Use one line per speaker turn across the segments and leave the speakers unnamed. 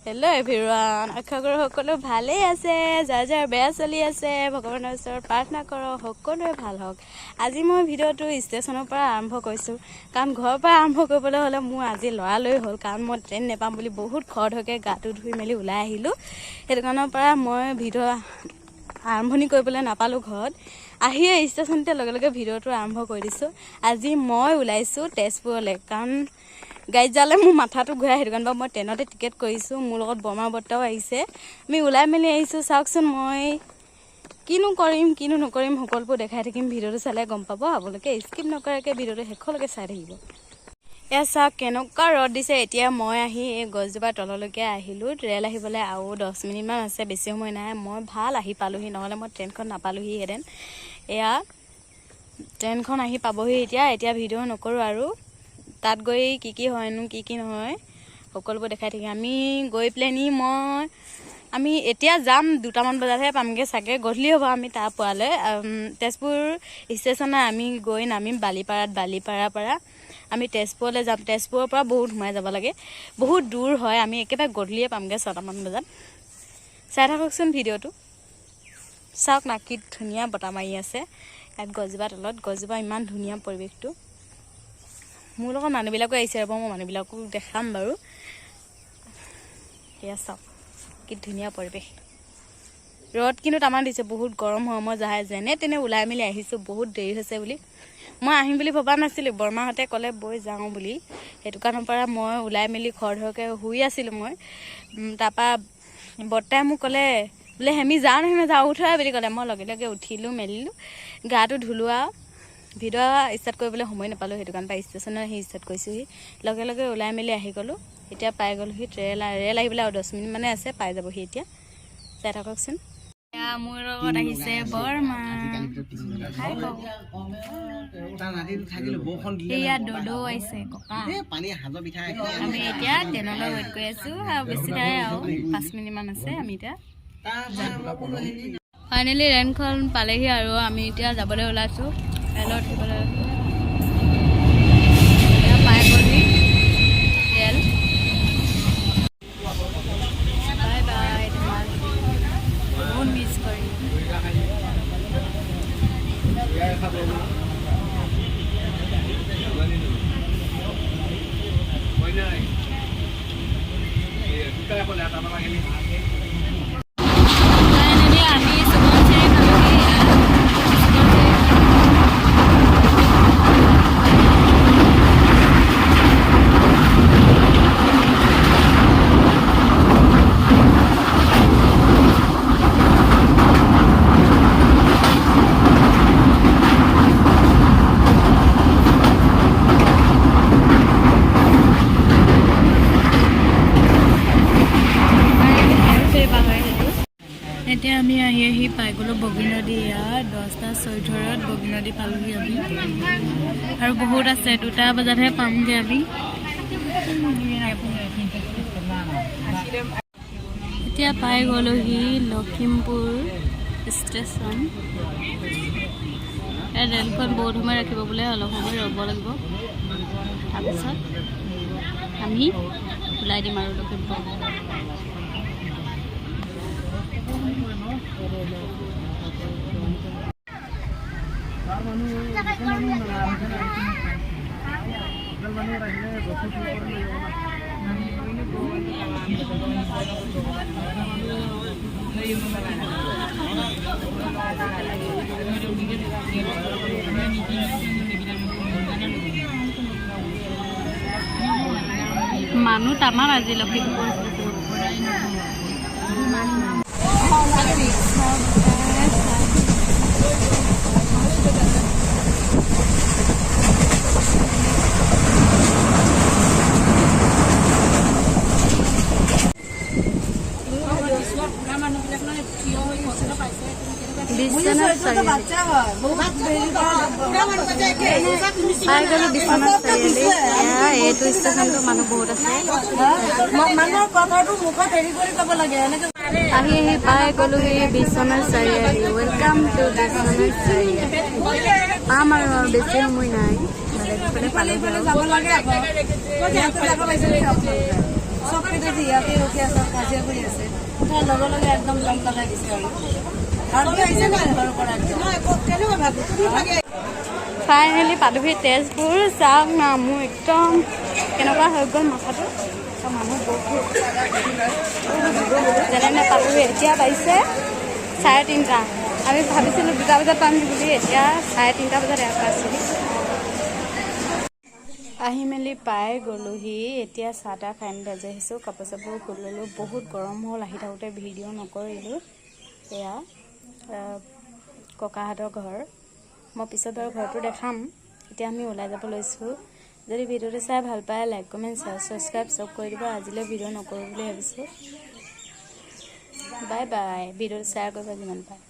Hello' everyone, আশা কৰোঁ সকলো ভালেই আছে। যাৰ যাৰ বেয়া চলি আছে ভগৱানৰ ওচৰত প্ৰাৰ্থনা কৰক সকলোৱে ভাল হওক। আজি মই ভিডিঅ'টো ষ্টেচনৰ পৰা আৰম্ভ কৰিছোঁ, কাৰণ ঘৰৰ পৰা আৰম্ভ কৰিবলৈ হ'লে মোৰ আজি লৰালৰি হ'ল, কাৰণ মই ট্ৰেইন নেপাম বুলি বহুত খৰধৰকৈ গাটো ধুই মেলি ওলাই আহিলোঁ। সেইটো কাৰণৰ পৰা মই ভিডিঅ' আৰম্ভণি কৰিবলৈ নাপালোঁ। ঘৰত আহিয়ে ষ্টেচনতে লগে লগে ভিডিঅ'টো আৰম্ভ কৰি দিছোঁ। আজি মই ওলাইছোঁ তেজপুৰলৈ, কাৰণ গাড়ীত যালে মোৰ মাথাটো ঘূৰাই, সেইটো কাৰণে মই ট্ৰেইনতে টিকেট কৰিছোঁ। মোৰ লগত বৰমা বৰ্তাও আহিছে, আমি ওলাই মেলি আহিছোঁ। চাওকচোন মই কিনো কৰিম কিনো নকৰিম সকলোবোৰ দেখাই থাকিম, ভিডিঅ'টো চালে গম পাব। আপোনালোকে স্কিপ নকৰাকৈ ভিডিঅ'টো শেষলৈকে চাই থাকিব। এয়া চাওক কেনেকুৱা ৰ'দ দিছে। এতিয়া মই আহি এই গছজোপাৰ তললৈকে আহিলোঁ। ৰেল আহিবলৈ আৰু 10 মিনিটমান আছে, বেছি সময় নাই। মই ভাল আহি পালোহি, নহ'লে মই ট্ৰেইনখন নাপালোহিহেঁতেন। এয়া ট্ৰেইনখন আহি পাবহি এতিয়া। এতিয়া ভিডিঅ' নকৰোঁ আৰু তাত গৈ কি কি হয়নো কি কি নহয় সকলোবোৰ দেখাই থাকিম। আমি গৈ পেলানি আমি এতিয়া যাম 2টামান বজাতহে পামগৈ চাগে, গধূলি হ'ব আমি তাৰ পোৱালৈ। তেজপুৰ ষ্টেচনত আমি গৈ নামিম বালিপাৰাত। বালিপাৰাৰ পৰা আমি তেজপুৰলৈ যাম। তেজপুৰৰ পৰা বহুত সোমাই যাব লাগে, বহুত দূৰ হয়। আমি একেবাৰে গধূলিয়ে পামগৈ 6টামান বজাত। চাই থাককচোন ভিডিঅ'টো। চাওক না কি ধুনীয়া বতাহ মাৰি আছে ইয়াত গছজোপা তলত। গছজোপা ইমান ধুনীয়া পৰিৱেশটো। মোৰ লগত মানুহবিলাকো আহিছে, ৰ'ব মই মানুহবিলাকো দেখাম বাৰু। এয়া চাওক কি ধুনীয়া পৰিৱেশ। ৰ'দ কিন্তু তামান দিছে, বহুত গৰম হয়। মই যাই যেনে তেনে ওলাই মেলি আহিছোঁ, বহুত দেৰি হৈছে বুলি। মই আহিম বুলি ভবা নাছিলোঁ, বৰমাহঁতে ক'লে বৈ যাওঁ বুলি, সেইটো কাৰণৰ পৰা মই ওলাই মেলি খৰধৰকৈ শুই আছিলোঁ মই। তাৰপৰা বৰ্তাই মোক ক'লে বোলে হেমি যাওঁ নহয় যাওঁ উঠা বুলি ক'লে। মই লগে লগে উঠিলোঁ মেলিলোঁ, গাটো ধুলোঁ আৰু ভিডিঅ' ষ্টাৰ্ট কৰিবলৈ সময় নাপালোঁ, সেইটো কাৰণে পৰা ষ্টেচনত আহি ষ্টাৰ্ট কৰিছোঁহি। লগে লগে ওলাই মেলি আহি গ'লোঁ। এতিয়া পাই গ'লোহি ৰেল আহিবলৈ আৰু 10 মিনিট মানে আছে, পাই যাবহি এতিয়া। চাই থাককচোন। এয়া মোৰ লগত আহিছে বৰমা, এয়া দদৌ আহিছে ককা। আমি এতিয়া ট্ৰেইনলৈ ৱেইট কৰি আছোঁ, আৰু বেছি নাই আৰু 5 মিনিটমান আছে। আমি এতিয়া ফাইনেলি ৰেলখন পালেহি আৰু আমি এতিয়া যাবলৈ ওলাইছোঁ ৰেলত উঠিবলৈ। এতিয়া পাই গ'লহি ৰেল। বাই বাই ধেমাজি, বহুত মিছ কৰিম। ফাইনেলি আমি সোৱণশিৰি পালোহি। সোৱণশিৰি এতিয়া আমি আহি আহি পাই গ'লোঁ বগীনদী। ইয়াত 10:14ত বগীনদী পালোহি আমি। আৰু বহুত আছে, 2টা বজাতহে পামগৈ আমি। এতিয়া পাই গ'লোহি লখিমপুৰ ষ্টেচন। এই ৰেলখন বহুত সময় ৰাখিব বোলে, অলপ সময় ৰ'ব লাগিব, তাৰপিছত আমি ওলাই দিম আৰু লখিমপুৰ। মানুহ তামাম আজি লখিমপুৰ ষ্টেচনত। বিশ্বনাথ চাৰিআলি পাই গ'লো। বিশ্বনাথ চাৰিআলি এয়া। এইটো ষ্টেচনটো মানুহ বহুত আছে।
মানুহৰ কথাটো মুখত হেৰি কৰি ক'ব লাগে এনেকে।
আহি আহি পাই গ'লোহি Biswanath Chariali. Welcome to Biswanath Chariali. পাম আৰু বেছি সময় নাই, ভালে কুশলে পালোহি আৰু।
যাব লাগে আকৌ। ইয়াতে যাব লাগিছে। চব কেইটা ইয়াতে ৰখি আছে, কাজিয়া কৰি আছে। তাৰ লগে লগে একদম দম লগাই দিছে আৰু। ভাবি আহিছে নাই ঘৰৰ পৰা একদম। কেনেকুৱা ভাবি তুমি ভাগে।
ফাইনেলি পালোহি তেজপুৰ। চাওক না, মোৰ একদম কেনেকুৱা হৈ গ'ল মাথাটো। মানুহ বহুত। যেনে তেনে পালোহি। এতিয়া বাজিছে 3:30। আমি ভাবিছিলোঁ 2টা বজাত পামহি বুলি, এতিয়া 3:30 বজাত ইয়াত পাইছোঁহি। আহি মেলি পাই গ'লোহি। এতিয়া চাহ তাহ খাই মেলি আজৰি আহিছোঁ। কাপোৰ চাপোৰ খুলি ল'লোঁ। বহুত গৰম হ'ল, আহি থাকোঁতে ভিডিঅ' নকৰিলোঁ। এয়া ককাহঁতৰ ঘৰ। মই পিছত বাৰু ঘৰটো দেখাম। এতিয়া আমি ওলাই যাব লৈছোঁ। যদি ভিডিঅ'টো চাই ভাল পায়, লাইক, কমেণ্ট, শ্বেয়াৰ, ছাবস্ক্ৰাইব চব কৰি দিব। আজিলৈ ভিডিঅ' নকৰোঁ বুলি ভাবিছোঁ। Bye bye. ভিডিঅ'টো শ্বেয়াৰ কৰিব যিমান পাৰে।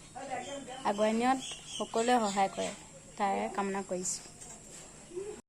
আগুৱাই নিয়াত সকলোৱে সহায় কৰে, তাৰে কামনা কৰিছোঁ।